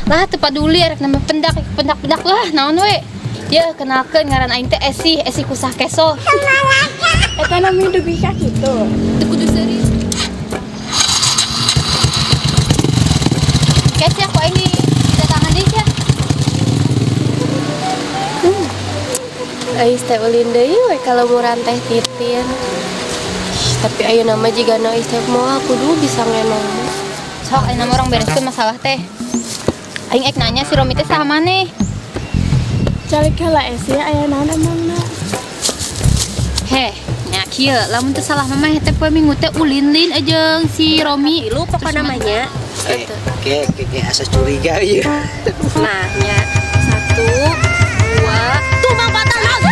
Lah teu paduli rek nambah pendak pendak-pendak lah naon we. Ye kenalkeun ngaran aing teh Esi, Esi Kusah Keso. Eta nami dugi ka kitu. Teu kudu seuri. Kece aku aing didatangan deui sia. Ais teh ulin deui we ka lumuran teh Titin. Tapi ayeuna mah jigana Ais teh moal kudu bisa ngenong. Sok ayeuna mah urang bereskeun masalah teh. Aing ek nanya si Romi teh saha maneh? Calik heula Esi aya naon emangna? Heh, nya kieu lamun teu salah mah teh poe minggu teh ulin-lin jeung si Romi. Lu pokona mah nya. Oke, oke, asa curiga ieu. Nah, nya 1 2 tuh Bang Patah naon?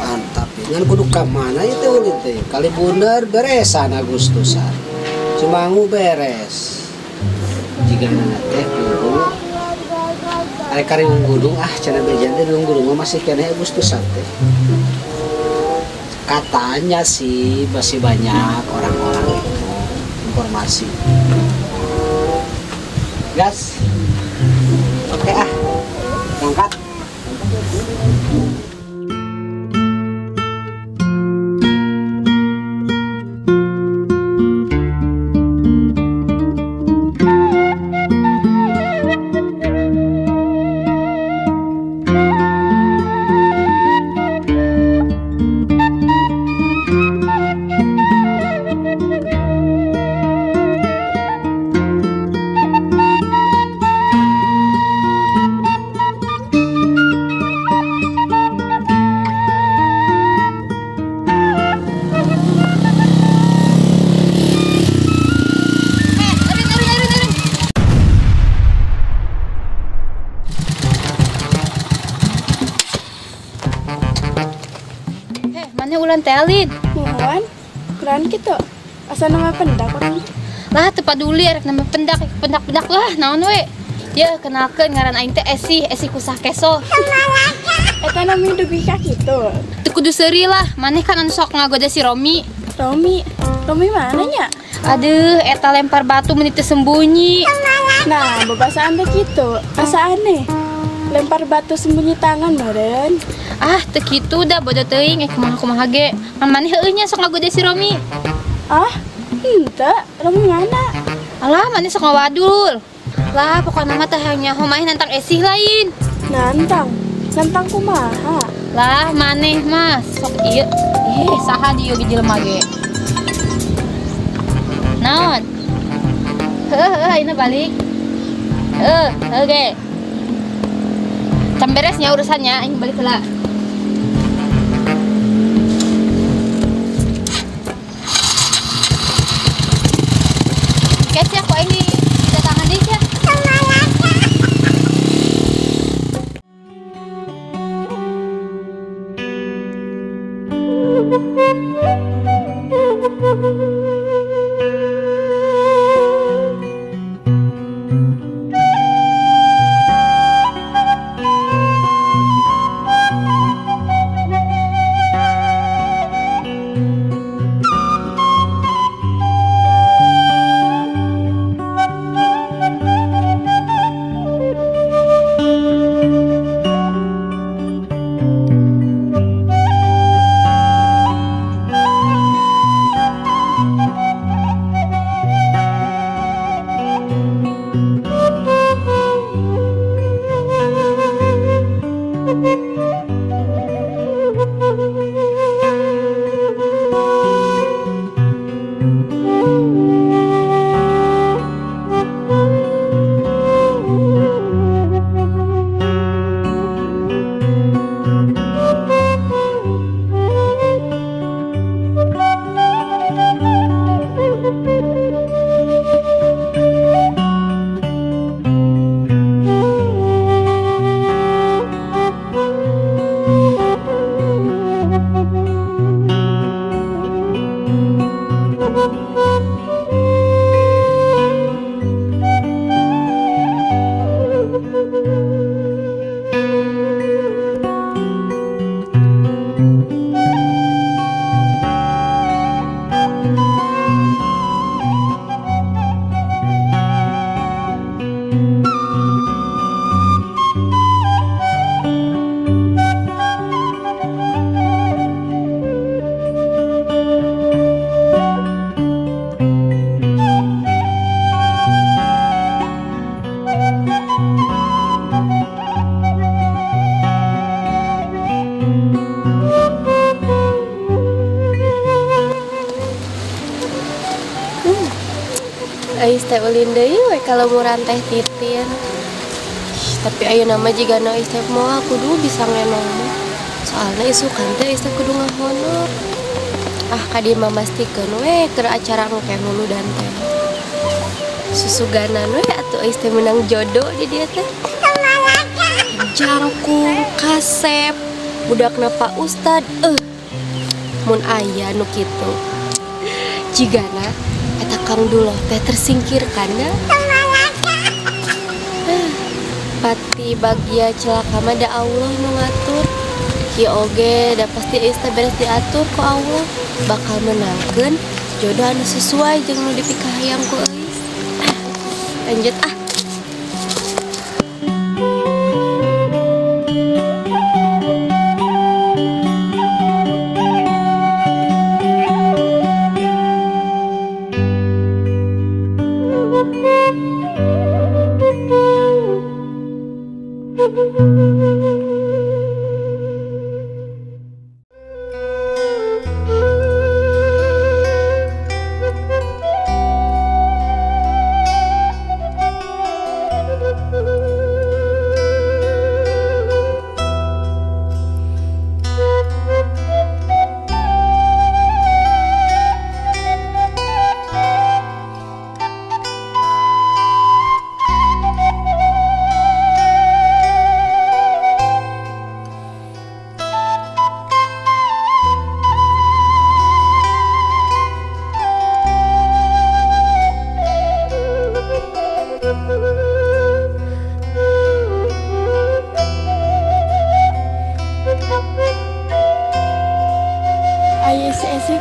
Mantap, ngan kudu ka mana ieu teh ulin teh? Kali Bunder beresan Agustusan. Cimangu beres. Jigana teh kudu arek ka Riung Gunung ah cenah bejan teh Riung Gunung masih keneh Agustusan teh. Katanya sih masih banyak orang-orang itu informasi. Gas. Oke ah. Berangkat. Ulan teh Alin. Muhun, kurang kitu. Asa nama pendak urang. Lah teu paduli rek nambah pendak pendak-pendak lah naon we. Ye kenalkeun ngaran aing teh Esi, Esi Kusah Keso. Eta nami dugi ka kitu. Teu kudu seuri lah, maneh kan anu sok ngagoda si Romi. Romi, Romi mana nya? Aduh, eta lempar batu meuni teu sembunyi. Nah, babasaan teh kitu. Asa aneh. Lempar batu sembunyi tangan meureun. Ah, teu kitu da bodoh teuing kumaha-kumaha ge. Maneh heueuh nya sok ngagoda si Romi. Ah, henteu, Romi mana? Alah, maneh sok ngawadul. Lah, pokona mah teh hayang nyaho maneh nantang Esi lain. Nantang? Nantang kumaha? Lah, maneh mah sok ieu. Saha dieu ge jelema ge. Naon? Heuh, heuh, ayeuna balik. Heuh, heuh ge. Can beresnya urusannya, aing balik heula. Kece aku aing didatangan deui sia. Ulin deui we ka lumuran Teh Titin. Tapi ayeuna mah jigana Istep moal kudu bisa ngenong mah. Soalna isukan teh Istep kudu ngahonor. Ah ka dieu mah mastikeun we keur acara engke muludan teh. Susuganan we atuh Istep menang jodoh di dieu teh. Jangkung kasep budakna Pak Ustad mun aya nu kitu. Jigana eta Kang Duloh teh tersingkirkan ya. Pati bagia celaka mah da Allah nu ngatur. Kieu oge da pasti Eis teh beres diatur ku Allah bakal menangkeun jodoh anu sesuai jeung nu dipikahayang ku Eis. Lanjut ah.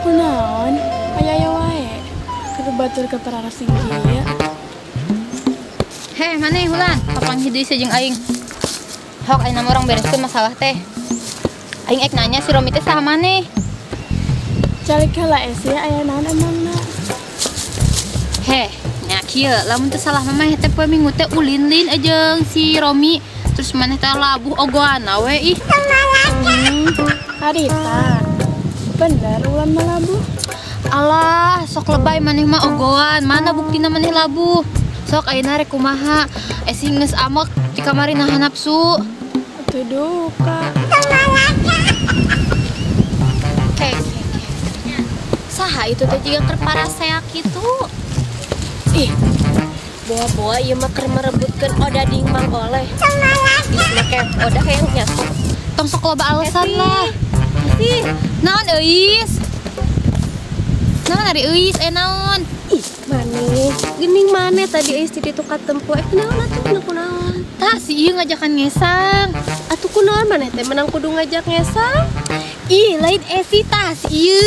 Kunaon aya aya wae keur batur ke perarasing kieu. Heh, maneh Hulan, kapan hidup jeung aing? Hok aing urang bereskeun masalah teh. Aing ek nanya si Romi teh saha maneh? Calik heula Esi aya naon emangna? Heh, nya kieu, lamun teu salah mah teh poe minggu teh ulin-lin jeung si Romi, terus maneh teh labuh ogoana we ih. Harita. Bener Ulan mah labuh. Alah, sok lebay maneh mah ogoan. Mana buktina maneh labuh? Sok ayeuna rek kumaha? Esi geus amek di kamari nahan nafsu. Atuh duka. Heh. Saha itu teh jiga keur paraseak kitu. Ih. Boa-boa ieu mah keur merebutkeun oda ding Mang Oleh. Ih, make oda hayang nyaho. Tong sok loba alasan lah. Ih, naon Eis? Naon ari Eis naon? Ih, maneh. Geuning maneh tadi Eis di ditu katempo. Naon atuh nu kunaon? Tah si ieu ngajakan ngesang. Atuh kunaon maneh teh menang kudu ngajak ngesang? Ih, lain Esi tah si ieu.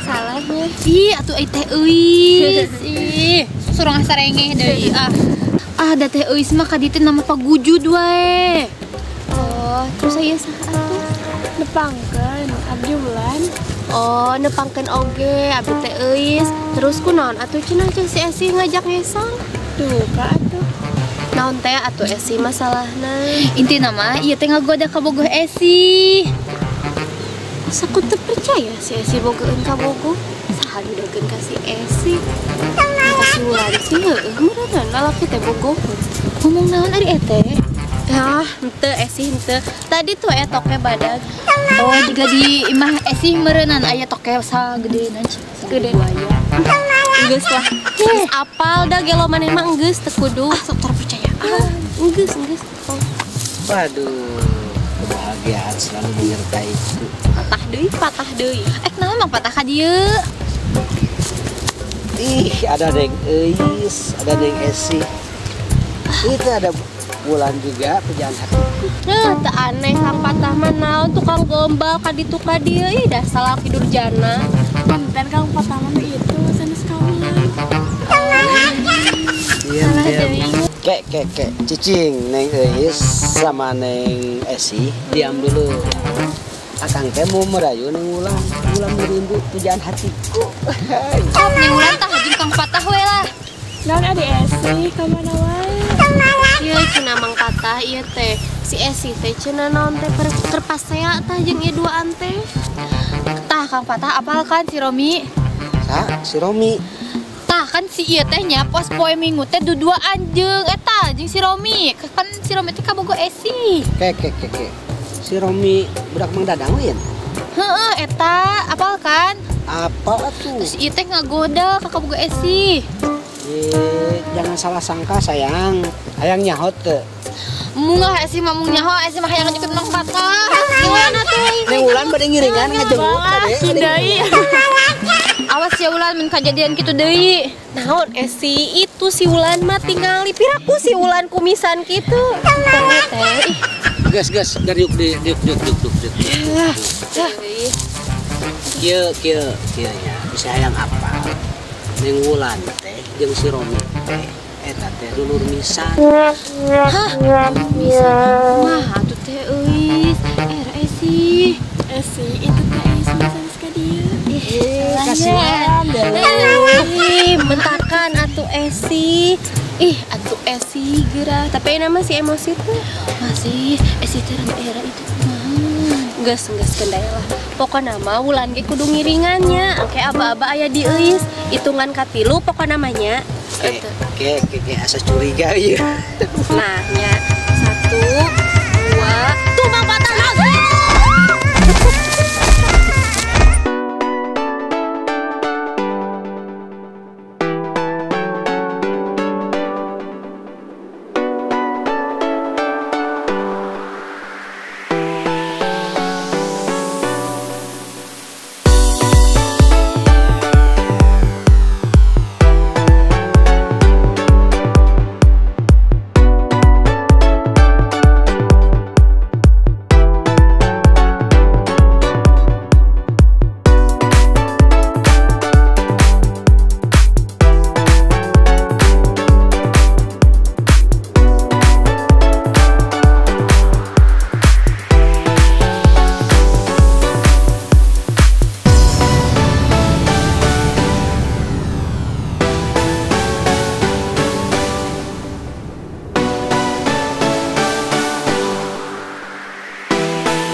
Salahnya. Ih, atuh euy teh Eis. Ih, surang sarengeh deui ah. Ah, da teh Eis mah ka ditu nama pagujud wae. Oh, terus aya saha atuh? Nepangkeun abdi Wulan. Oh, nepangkeun oge abdi teh Eis. Terus kunaon atuh cenah jeung si Esi ngajak ngesang? Duka atuh. Naon teh atuh Esi masalahna? Intina mah ieu teh ngagoda kabogoh Esi. Asa ku teu percaya si Esi bogoheun kabogoh? Saha nu dageun ka si Esi? Ka si Wulan sih heueuh meureunna lalaki teh bogoheun. Ngomong naon ari eteh? Ah, henteu Esi henteu. Tadi tuh toke badag. Oh, juga di imah Esi meureunnan aya toke sagedena gede buaya. Geus lah. Geus apal da gelo maneh mah geus teu kudu sok terpercaya. Ah, geus geus. Oh. Waduh, kebahagiaan selalu menyertaiku. Patah deui, patah deui. Naon mah patah ka dieu? Ih, ada Neng Eis, ada Neng Esi. Itu ada Wulan juga pujaan hatiku. Teu aneh Kang Patah mah naon tukang gombal ka ditu ka dieu ih dah salah tidur jana. Punten Kang Patah mah itu sanes ka Wulan. Diam diam. Kek kek kek cicing Neng Eis sama Neng Esi diam dulu. Akang teh mau merayu Neng Wulan. Wulan merindu pujaan hatiku. Kop Neng Wulan tah jeung Kang Patah we lah. Naon adi Esi ka mana wae? Ieu cenah Mang Patah ieu teh si Esi teh cenah naon teh keur pasea tah jeung ieu duaan teh. Tah Kang Patah apal kan si Romi? Sa, si Romi. Tah Kan si ieu teh nya pos poe Minggu teh duduaan jeung eta jeung si Romi. Kan si Romi teh kabogo Esi. Ke ke ke ke. Si Romi budak Mang Dadang lain. Heeh, eta apal kan? Apal atuh. Terus ieu teh ngagoda ka kabogo Esi. Jangan salah sangka sayang. Hayang nyaho teu. Mungah Esi mah mung nyaho, Esi mah hayang ngajukut Mang Fatah. Gimana tuh? Neng Wulan bade ngiringan ngajenguk tadi. Deui. Awas ya Wulan mun kajadian kitu deui. Naon Esi itu si Wulan mah tingali piraku si Wulan kumisan kitu. Teh ih. Gas gas dari diuk diuk diuk diuk diuk diuk. Kieu kieu kieu nya bisa hayang apa? Neng Wulan teh jeung si Romi teh eta teh dulur misan. Hah? Misan mah atuh teh euis. Era Esi. Esi itu teh Eis misan ka dieu. Kasihan deh. Ih, mentakan atuh Esi. Ih, atuh Esi geura. Tapi ayeuna mah si emosi tuh Masih Esi teh rada era itu kumaha. Geus geus kendaya lah. Pokona mah Wulan ge kudu ngiringannya. Engke aba-aba aya di euis. Hitungan katilu pokona mah nya. Ke ke ke asa curiga ieu. Nah, nya 1